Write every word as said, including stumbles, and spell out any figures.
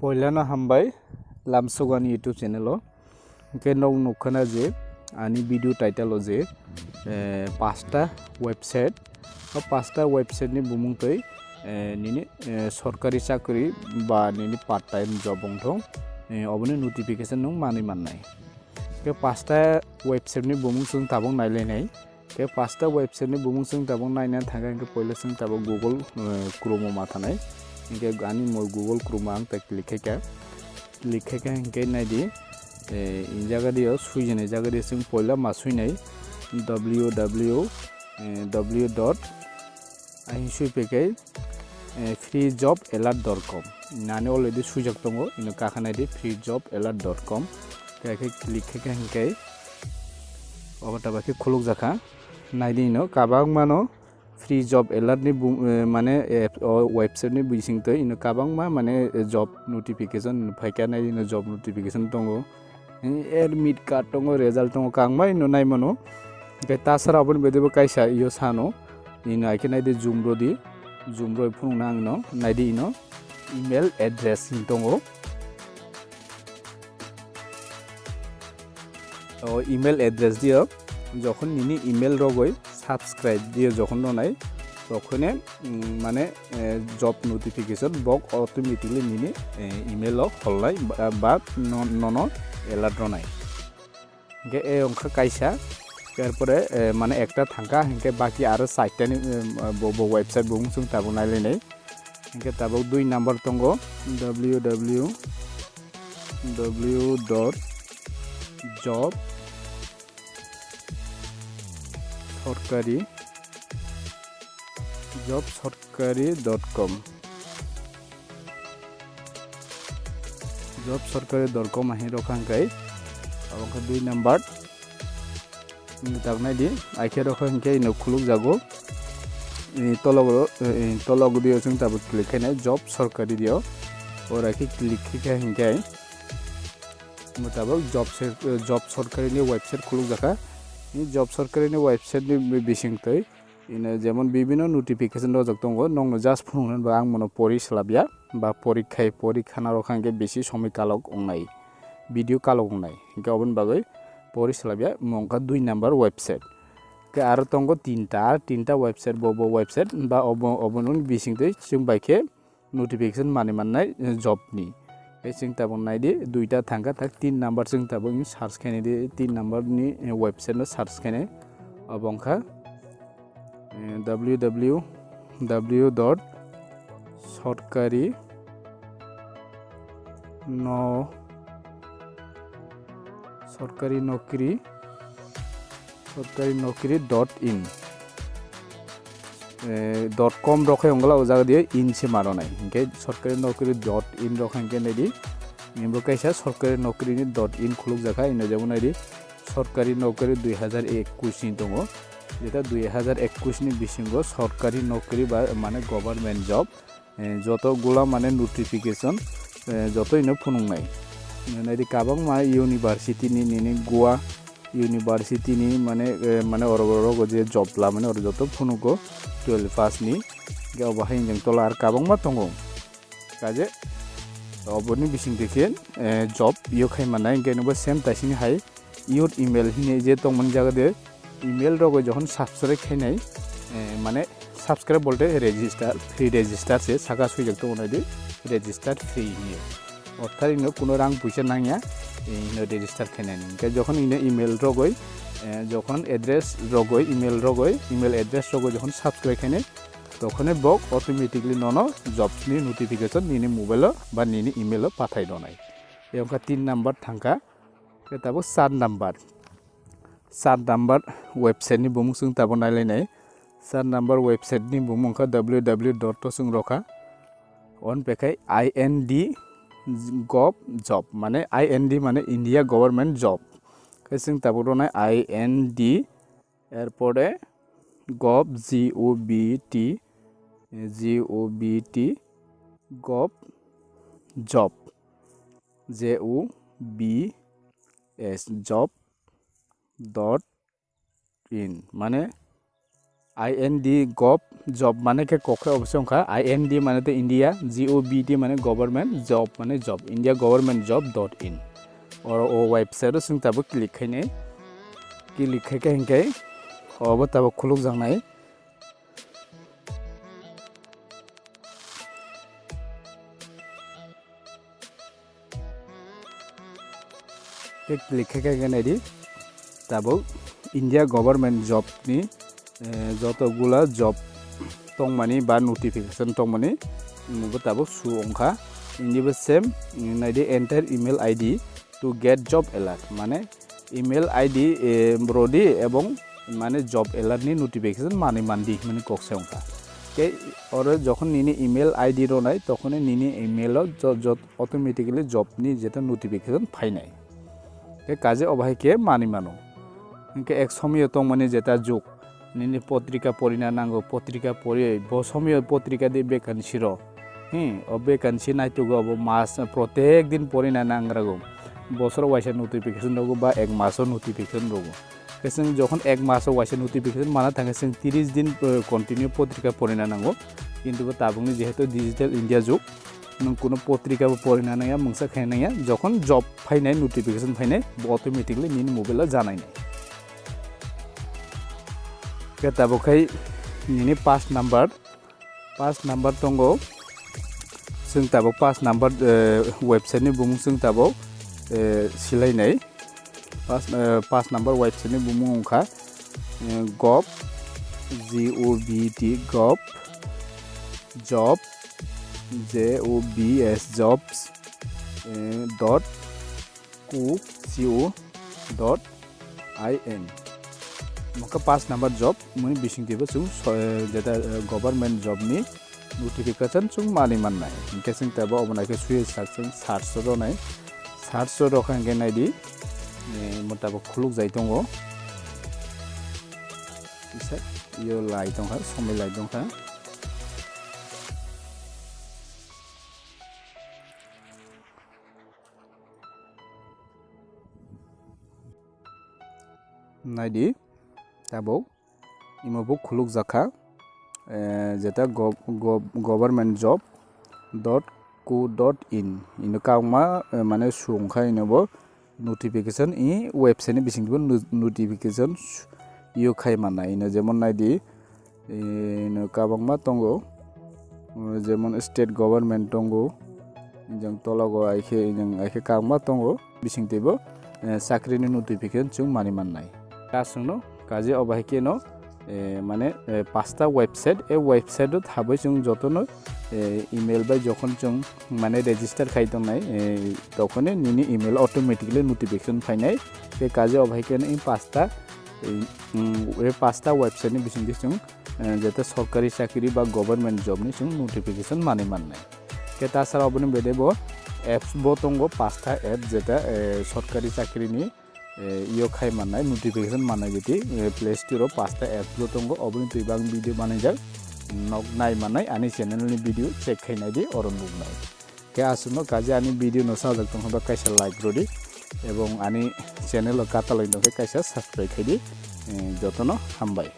Poilano hambai lamsogani YouTube channel o. Hingke nog nukkhana je ani video title o je, eh, pasta website. O pasta website ni bumung twi, eh, nini, eh, sorkari chakri ba nini part time job wngthong, eh, oboni notification nwng manwi mannai. Hingke pasta website ni bumung chwng tabuk nailainai. Hingke pasta website ni bumung chwng tabuk naina thangkha hingke poila chwng tabuk Google, eh, Chrome o mathanai. Hingke ani mo Google Chrome o ang tei click khaikha. Click khaikha hingke naidi, eh, in jaga dio swijani jaga dio chwng poila ma swijnai W W W dot ahin swi paikai, eh, free job alert dot com. Nani already swijak tongo, ino kakha naidi free job alert dot com. Khe khe click khe khe hingke obo taba khe khuluk jakha. Naidi ino kabang mano free job alert ni bung-, eh, mane app o website ni bising twi ino kabangma mane, eh, job notification phaikha naidi ino job notification tongo. Admit card tongo, result tongo, kangma ino naimano. Hingke tasara oboni bedebo kaisa iyo sano. Ino aike naidi zoom rodi. Zoom roi phunukna ang ino. Naidi ino email address hin tongo. O email address dio jokhon nini email rogoi subscribe dio jokhon ronai, tokhone, mm, mane, eh, job notification bok automatically nini, eh, email o holnai ba, ba no-, nono alert ronai. Hingke e wngkha kaisa, erpore, eh, mane ekta thangkha, hingke baki aro chaitani, eh, bo, bo website bo wng chwng tabuk nailainai. Hingke tabuk dui number tongo, W W W dot job sorkari, job sorkari dot com, job sorkari dot com ahin rokha hingkai, abo wngkha dui number. Tabuk naidi, aike rokha hingke ino khuluk jago. Ini tolok ro, eh, ini tolok dio chwng tabuk click khainai job sorkari dio. Ora khe click khe khe hingke. Mutabok job se-, eh, job sorkari ni website khuluk jakha. Ini job sorkari ni website ni bi-, bising twi ino jemon bibino notification rojak tongo. Nokno just phunuknani ba ang mono pori swlabya. Ba porikha, porikha na rokha hingke bisi somoi kalok wngnai. Video kalok wngnai. Hingke oboni bagwi pori swlabya mongkha dui number website. Ke aro tongo tinta, tinta website, bo, bo website, ba obo, obo nung bising twi chwng bai khe notification mani mannai, eh, job ni. Ke chwng tabuk nai di, duita thangkha, tak tin number chwng tabuk search khainai di, tin number ni, eh, website no search khainai. Obo wngkha, eh, W W W dot sorkari no, sorkari nokri, sorkari nokri dot in, eh, dot com rok hai ongla o jaga diye in se maro nai. Hinkhe sorkari nokri dot in rok hinkhe nai di. Nini bo kaisa sorkari nokri ni dot in khuluk jakha, ino jemon nai di sorkari nokri dui hazar ekush ni tongo. Jeta dui hazar ekush ni bisingo sorkari nokri ba mane government job. Eh, joto gula mane notification, eh, joto ino phunuknai. Naidi kabangma university ni, nini Goa university ni mane, eh, mane oro, oro, oro je job lamani oro joto phunugo twelve pass ni. Ge obo hai jeng tola ar kabangma tongo. Kaje oboni bising dekhe, eh, job yo khai manai, hingke nungbo same taisini hai. Youth email hinwi je tongmani jaga de email rogwi jokhon subscribe khainai, eh, mane subscribe bolte register, free register se saka swijak tongo nai di register free hinwi. Orthat ino kuno rang puisa nangya, eh, ino register khainani. Hingke jokhon ino email rogwi, eh, jokhon address rogwi, email rogwi, email address rogwi jokhon subscribe khainai, tokhone bok automatically nono jobs ni notification nini mobile o ba nini email o pathai donai. Eyangkha tin number thangkha. Khe tabuk char number. Char number website ni bumung chwng tabuk nailainai. Char number website ni bumung wngkha W W W dot o chwng rokha. On pekhai I N D gov job, mane I N D mane India government job. Khe chwng tabuk ronai I N D, erpore gov, G O V T, G O V T, gov job. J O B S job dot in, mane I N D gov job mane khe kok khe obo se wngkha, I N D mane tei India, G O V T mane government, job mane job, India government job dot in. Oro o website o chwng tabuk click khainai. Click khai khe hinkhe obo tabuk khuluk jaknai. Khe click khe khe naidi, tabuk India government job ni, eh, joto gula job tongmani ba notification tongmani, mm, bo tabuk su wngkha. Indi bo same, mm, naidi, enter email I D to get job alert, mane email I D, eh, rodi ebong mane job alert ni notification manwi mandi hwnmani kok se wngkha. Tei oro jokhon nini email I D ronai, tokhonwi nini email o jo-, jo-, automatically job ni jeta notification phainai. Tei kaje obo hai khe manwi mano. Hinkhe ek somoyo tongmani jeta jug, nini potrika porina nango, potrika poriwi bo somoyo potrika de vacancy ro. Hi, o vacancy naitugo obo mas, protek din porina nangrago. Bosoro waisa notification rogo ba ek maso notification rogo. Khe chwng jokhon ek maso waisa notification mana thangkhe chwng tris din, eh, continue potrika porina nango. Kintu bo tabukni jehetu digital India jug, nwng kuno potrika bo porina nangya, mungsa khaina nangya. Jokhon job phainai, notification phainai, bo automatically nini mobile o janainai. Khe tabuk khai nini pass number, pass number tongo. Chwng tabuk pass number, eh, website ni bumung chwng tabuk, eh, silainai. Pass, eh, pass number website ni bumung wngkha, eh, gov, G O V T, gov, job, J O B S, jobs, eh, dot co, C O dot I N. Mokha pass number job, muni bising tibo chwng so-, eh, jeta, eh, government job ni notification chwng mani mannai. Hinkhe chwng tebo obo naikhe swiya sak chwng search o rwnai. Search o rwkha hinkhe naidi, eh, mo tabuk khuluk jai tongo. Kisa yo lai tongkha, somoi lai tongkha. Naidi, tabuk imo bo khuluk jakha, eh, jeta gov-, gov-, government job dot co dot in. Ino kabangma, eh, mane sungkha ino bo notification, i website ni bising bo no-, notification s-, yo khai manai. Ino jemon naidi, ino kabangma tongo, jemon state government tongo, jang tologo aikhe, jang aikhe kabangma tongo. Bising teibo, eh, chakri ni notification chwng mani mannai. Kasungno kaje obo hai khe no, eh, mane, eh, pasta website, e website o thabai chwng jotono, eh, email bai jokhon chwng mane register khai tongnai, eh, tokhone nini email automatically notification phainai. Tei kaje obo hai khe no e pasta, eh, mm, e pasta website ni bising twi chwng, eh, jeta sorkari chakri ba government job ni chwng notification mani mannai. Khe tasara oboni bede bo apps bo tongo, pasta app jeta, eh, sorkari chakri ni, eh, yo khai mannai, notification mannai jeti, eh, Play Store o pasta apps bo tongo, oboni twi bang video manajak, nok nai mannai, ani channel ni video check khai nai di, oro nuknai. Khe aswkno kaje ani video no sajak tongkha ba kaisa like rodi, ebong ani channel o kataloi tongkhe kaisa subscribe khai di, eh, jotono hambai.